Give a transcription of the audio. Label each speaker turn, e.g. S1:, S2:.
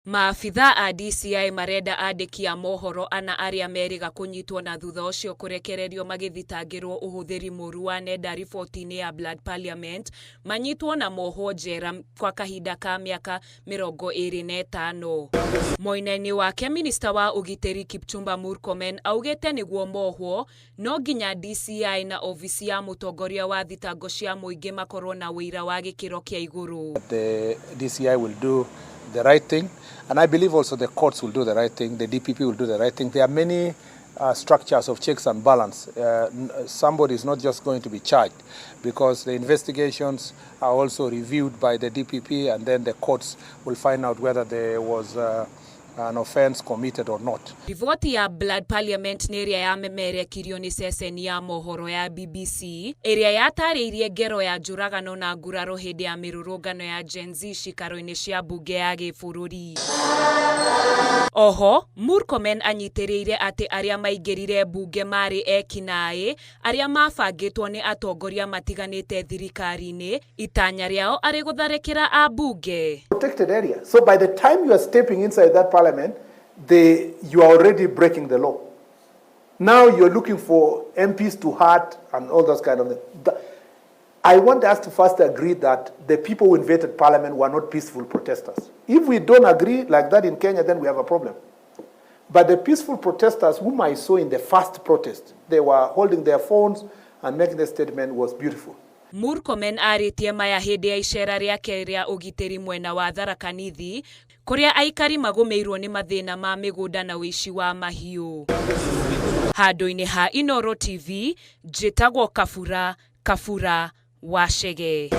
S1: Maabitha a DCI marenda andĩki a mohoro ana arĩa merĩga kũnyitwo na thutha ũcio kũrekererio magĩthitangĩrwo ũhũthĩri mũru wa nenda riboti-inĩ ya Blood Parliament manyitwo na mohwo njera kwa kahinda ka mĩaka 25. Mwena-inĩ wake minista wa ũgitĩri Kipchumba Murkomen augĩte nĩguo mohwo no nginya DCI na obici ya mũtongoria wa thitango cia mũingĩ makorwo na ũira wa gĩkĩro kĩa igũrũ.
S2: The DCI will do the right thing, and I believe also the courts will do the right thing, the DPP will do the right thing. There are many structures of checks and balance. Somebody is not just going to be charged because the investigations are also reviewed by the DPP, and then the courts will find out whether there was an offense committed or not.
S1: Riboti ya Blood Parliament nĩ ĩrĩa yamemerekirio nĩ ceceni ya mohoro ya BBC ĩrĩa yatarĩirie ngero ya njũragano na nguraro hĩndĩ ya mĩrũrũngano ya Gen Z cikaro-inĩ cia mbunge ya gĩbũrũri. Oho, Murkomen anyitĩrĩire atĩ arĩa maingĩrire mbunge marĩ ekinaĩ arĩa mabangĩtwo nĩ atongoria matiganĩte thirikari-inĩ, itanya rĩao arĩ gũtharĩkĩra ambunge.
S3: Protected area. So by the time you are stepping inside that parliament, you are already breaking the law. Now you're looking for MPs to hurt and all those kind of things. I want us to first agree that the people who invaded parliament were not peaceful protesters. If we don't agree like that in Kenya, then we have a problem. But the peaceful protesters whom I saw in the first protest, they were holding their phones and making the statement was beautiful.
S1: Murkomen arĩtie maya hĩndĩ ya icera rĩake rĩa ũgitĩri mwena wa Tharaka Nithi kũrĩa aikari magũmĩirwo nĩ mathĩna ma mĩgũnda na ũici wa mahiũ. Handũ-inĩ ha Inooro TV, njĩtagwo Kabura Kabura wa Chege.